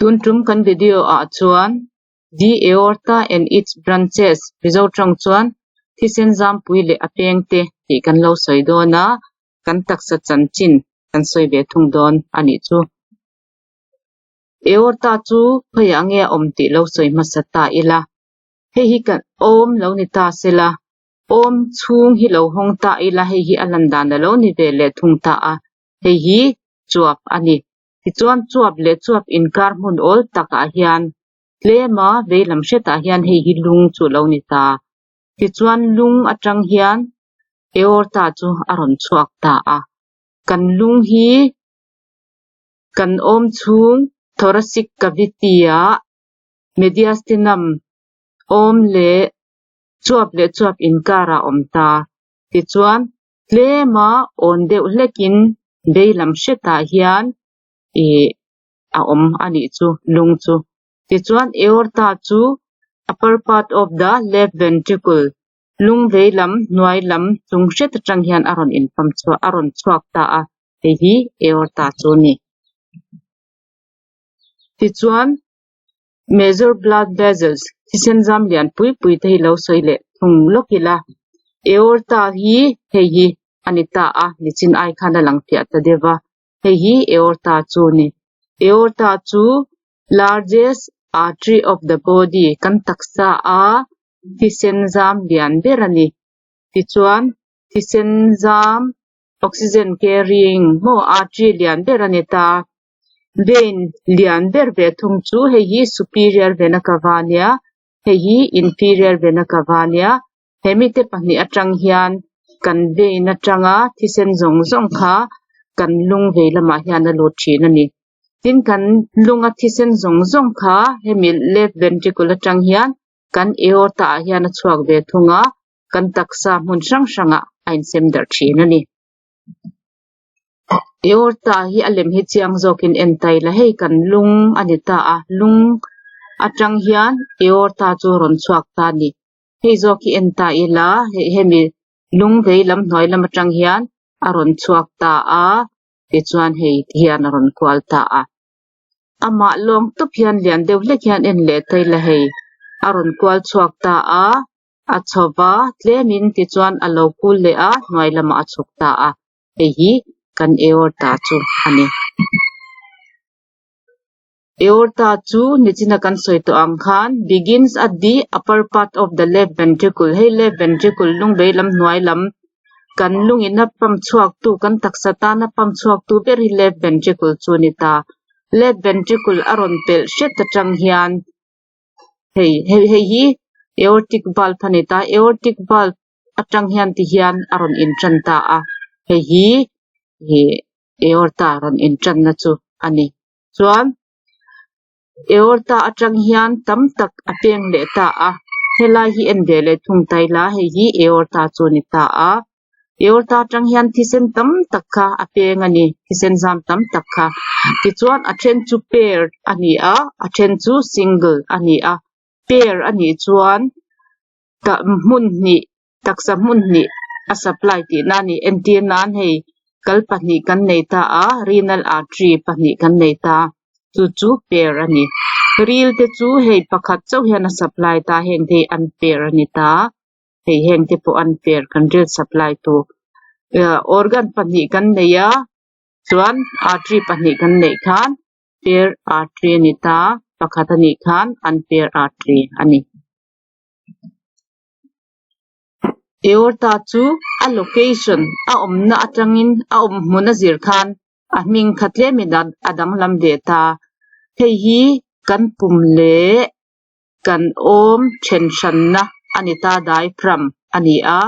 Tun tum kan video ah chuan The Aorta and its Branches Mizo tawng chuan thisen zampui leh a peng te tih kan lo sawi dawn a, kan taksa chanchin kan sawi ve thung dawn a nih chu. Aorta chu khawiah nge a awm tih lo sawi hmasa ta ila, hei hi kan awm lo ni ta sela, awm chhung hi lo hawng ta ila hei hi a lan dan a lo ni ve leh thung ta a, hei hi chuap a ni. Tichuan chuap leh chuap inkar hmun awl takah hian tlema veilam hretah hian hei hi lung chu a lo ni ta. Tichuan lung atang hian aorta chu a rawn chhuak ta a, kan lung hi kan awm chhung thoracic cavity ah mediastinum awm leh chuap leh chuap inkarah a awm ta. Tichuan tlema awn deuh hlekin veilam hretah hian ih a awm a nih chu lung chu. Tichuan aorta chu upper part of the left ventricle lung veilam hnuai lam chung hret atang hian a rawn inpam chhuah a rawn chhuak ta a, hei hi aorta chu a ni. Tichuan major blood vessels thisen zam lian pui pui te hi lo sawi leh thung lawk ila aorta hi hei hi a ni ta a nichin ai khan a lang fiah ta deuh va hei hi aorta chu a ni. Aorta chu largest artery of the body kan taksa a thisen zam lian ber a ni. Tichuan thisen zam oxygen carrying maw artery lian ber a ni ta. Vein lian ber ve thung chu hei hi superior vena cava a nia hei hi inferior vena cava a nia he mite pahnih atang hian kan vein atanga thisen zawng zawng kha kan lung vei lamah hian a lut thin a ni. Tin kan lunga thisen zawng zawng kha hemi left ventricle atang hian kan aorta ah hian a chhuak ve thung a, kan taksa hmun hrang hrangah a insem darh thin a ni. Aorta hi a lem hi chiang zawkin en ta ila hei kan lung a ni ta a, lung atang hian aorta chu a rawn chhuak ta a ni. Hei zawk hi en ta ila hei hemi lung vei lam hnuai lam atang hian a rawn chhuak ta a tichuan hei ti hian a rawn kual ta a. Amah lawng tawp hian lian deuh hlek hian en leh ta ila hei a rawn kual chhuak ta a, a chho va tlemin tichuan a lo kul leh a hnuai lamah a chhuk ta a hei hi kan aorta chu a ni. Aorta chu nichina kan sawi tawh ang khan begins at the upper part of the left ventricle hei left ventricle lung vei lam hnuai lam kan lungin a pump chhuak tu kan taksa tana pump chhuak tu ber hi left ventricle chu a ni ta. Left ventricle a rawn pelh hret atang hian hei hei hei hi aortic valve a ni ta aortic valve atang hian ti hian a rawn intan ta a hei hi ih aorta rawn intanna chu a ni chuan aorta atang hian tam tak a peng leh ta a helai hi en ve leh thung ta ila hei hi aorta chu a ni ta a aorta atang hian thisen tam tak kha a peng a ni thisen zam tam tak kha tichuan a then chu pair a ni a a then chu single a ni a pair a nih chuan tah hmun hnih taksa hmun hnih a supply tihna a ni entir nan hei kal pahnih kan nei ta a renal artery pahnih kan nei ta chu chu pair a ni ril te chu hei pakhat chauh hian a supply ta heng te hi an pair a ni ta hei heng te pawh an pair kan ril supply tu organ pahnih kan nei a chuan artery pahnih kan neih khan pair artery a ni ta pakhat a nih khan an pair artery a ni. Aorta chu a location a awmna atangin a awm hmun a zir khan a hming kha tlemin a danglam ve ta. Hei hi kan pum leh kan awm then hranna a ni ta diaphragm a ni a.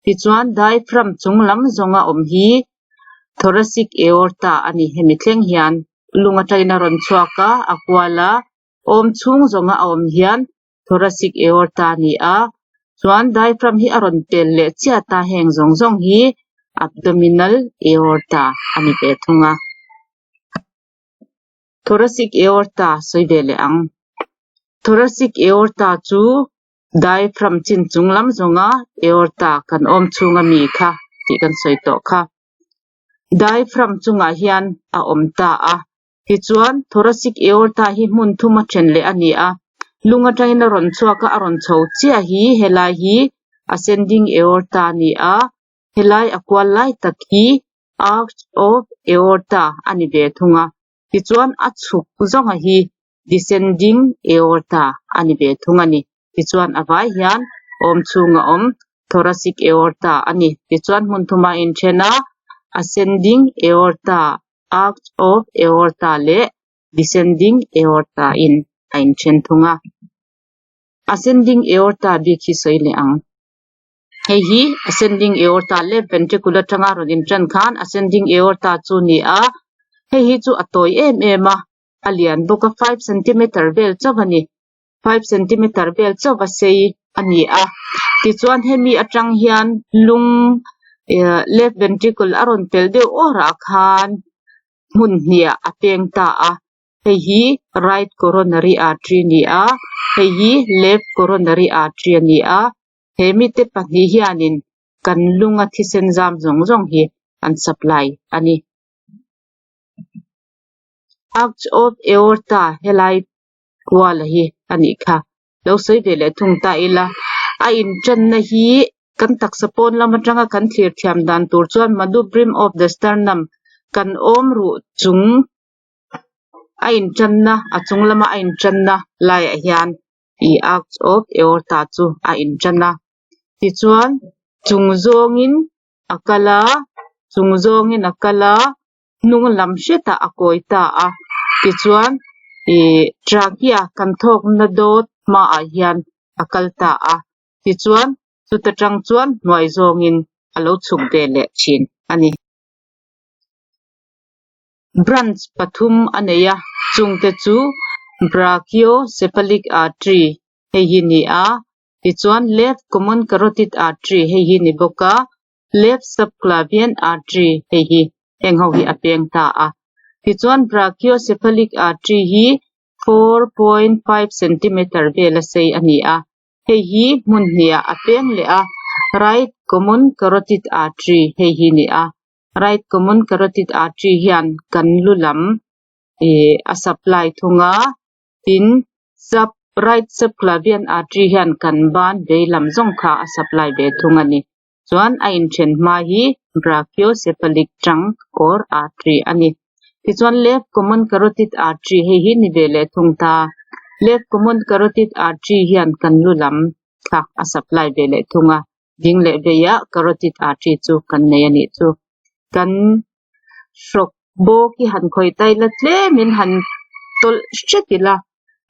Tichuan diaphragm chung lam zawnga awm hi thoracic aorta a ni. Hemi thleng hian lung atangin a rawn chhuak a, a kual a, awm chhung zawnga a awm hian thoracic aorta a ni a chuan diaphragm hi a rawn pel leh chiat a heng zawng zawng hi abdominal aorta a ni ve thung a thoracic aorta sawi ve leh ang thoracic aorta chu diaphragm chin chung lam zawnga aorta kan awm chhunga mi kha tih kan sawi tawh kha diaphragm chungah hian a awm ta a. Tichuan, thoracic aorta hi hmun thuma then leh a ni a, lung atangin a rawn chhuak a, a rawn chho chiah hi helai hi ascending aorta a ni a, helai a kual lai tak hi arch of aorta a ni ve thung a. Tichuan, a chhuk zawnga hi descending aorta a ni ve thung a ni. Tichuan, a vai hian awm chhunga awm thoracic aorta a ni. Tichuan, hmun thuma inthen a, ascending aorta, arch of aorta leh descending aorta in a inthen thung a. Ascending aorta bik hi sawi leh ang. Hei hi ascending aorta left ventricle atanga rawn intan khan ascending aorta chu ni a, hei hi chu a tawi em em a, a lian bawk a, five centimeter vel chauh a ni. Five centimeter vel chauh a sei a ni a, tichuan hemi atang hian lung eh left ventricle a rawn pel deuh awrah khan hmun hniah a peng ta a. Hei hi right coronary artery a ni a, hei hi left coronary artery a ni a, he mite pahnih hianin kan lunga thisen zam zawng zawng hi an supply a ni. Arch of aorta helai kuala hi a nih kha. Lo sawi ve leh thung ta ila, a intanna hi kan taksa pawn lam atanga kan thlir thiam dan tur chuan manubrium of the sternum kan awm ruh chung a intanna a chung lama a intanna laiah hian ih arch of aorta chu a intan a. Tichuan chung zawngin a kal a, chung zawngin a kal a, hnung lam hretah a kawi ta a. Tichuan ih trachea kan thawkna dawt hmaah hian a kal ta a. Tichuan chuta tang chuan hnuai zawngin a lo chhuk ve leh thin a ni. Branch pathum a nei a, chungte chu brachiocephalic artery hei hi ni a, tichuan left common carotid artery hei hi ni bawk a, left subclavian artery hei hi heng ho hi a peng ta a. Tichuan brachiocephalic artery hi 4.5 centimeter vela sei a ni a, hei hi hmun hniah a peng leh a, right common carotid artery hei hi ni a. Right common carotid artery hian kan lu lam ih a supply thung a, tin sub right subclavian artery hian kan ban vei lam zawng kha a supply ve thung a ni. Chuan a inthen hma hi brachiocephalic trunk or artery a ni. Tichuan left common carotid artery hei hi ni ve leh thung ta. Left common carotid artery hian kan lu lam kha a supply ve leh thung a. Ding leh veiah carotid artery chu kan nei a nih chu. Kan hrawk bawk hi han khawih ta ila tlemin han tawlh hret ila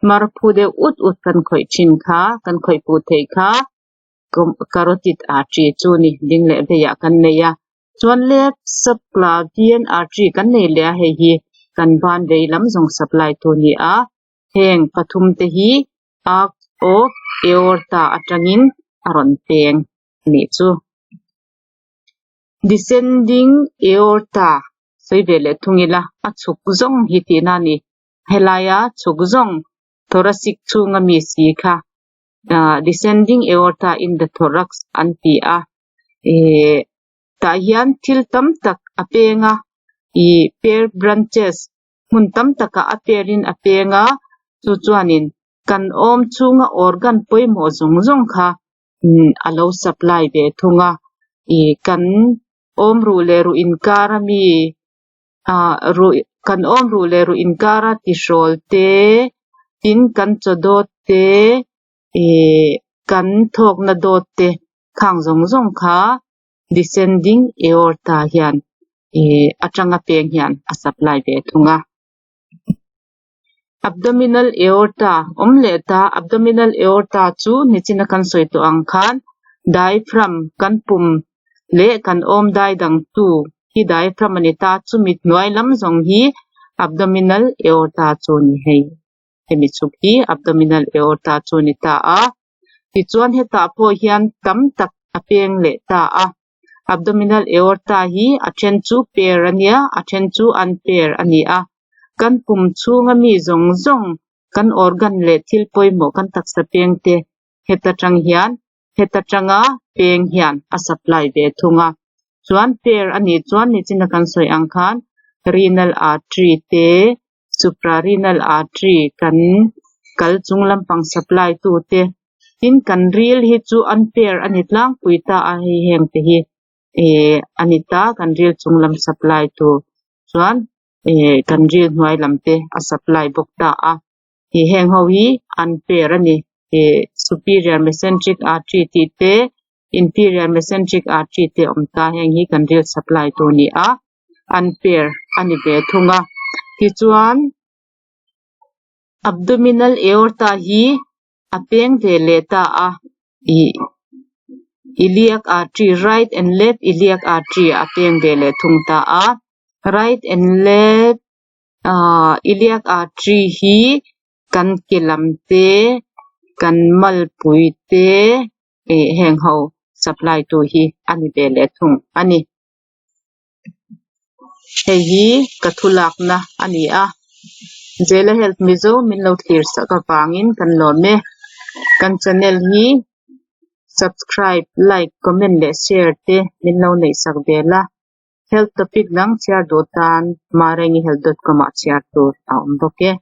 mar phu deuh ut ut kan khawih thin kha, kan khawih puh theih kha carotid artery chu ni ding leh veiah kan nei a. Chuan left subclavian artery kan nei leh a hei hi kan ban vei lam zawng supply tu a ni a. Heng pathum te hi arch of aorta atangin a rawn peng a nih chu. Descending aorta sawi ve leh thung ila a chhuk zawng hi tihna a ni. Helaia chhuk zawng thoracic chhunga mi si kha descending aorta in the thorax an ti a. Ihh tah hian thil tam tak a peng a ih pair branches hmun tam takah a perin a peng a, chu chuanin kan awm chhunga organ pawimawh zawng zawng kha a lo supply ve thung a, ih kan awm ruh leh ruh inkar ami ah ruh kan awm ruh leh ruh inkara tihrawl te tin kan chaw dawt te ih kan thawkna dawt te khang zawng zawng kha descending aorta hian ih atanga peng hian a supply ve thung a. Abdominal aorta awm leh ta abdominal aorta chu nichina kan sawi tawh ang khan diaphragm kan pum leh kan awm dai dang tu hi diaphragm a ni ta chumi hnuai lam zawng hi abdominal aorta chu a ni hei hemi chhuk hi abdominal aorta chu a ni ta a tichuan hetah pawh hian tam tak a peng leh ta a. Abdominal aorta hi a then chu pair a nia, a then chu unpair a ni a. Kan pum chhunga mi zawng zawng, kan organ leh thil pawimawh kan taksa peng te heta tang hian heta tanga peng hian a supply ve thung a. Chuan pair a nih chuan nichina kan sawi ang khan renal artery te, Suprarenal artery kan kal chung lampang supply tu te tin kan ril hi chu unpair a ni tlangpui ta a hei heng te hi eh a ni ta kan ril chung lam supply tu chuan eh kan ril hnuai lam te a supply bawk ta a ih heng ho hi unpair a ni ih superior mesenteric artery tih te inferior mesenteric artery te a awm ta heng hi kan ril supply tu a ni a unpair a ni ve thung a tichuan abdominal aorta hi a peng ve leh ta a ih iliac artery right and left iliac artery a peng ve leh thung ta a right and left ahh iliac artery hi kan ke lam te kan malpui te ih heng ho supply tu hi a ni ve leh thung a ni. Hei hi ka thu lakna a ni a Zela Health Mizo min lo thlir sak avangin kan lawm e kan channel hi subscribe like comment leh share te min lo neih sak vel a health topic dang chhiar duh tan marengihealth dot com ah chhiar tur a awm bawk e.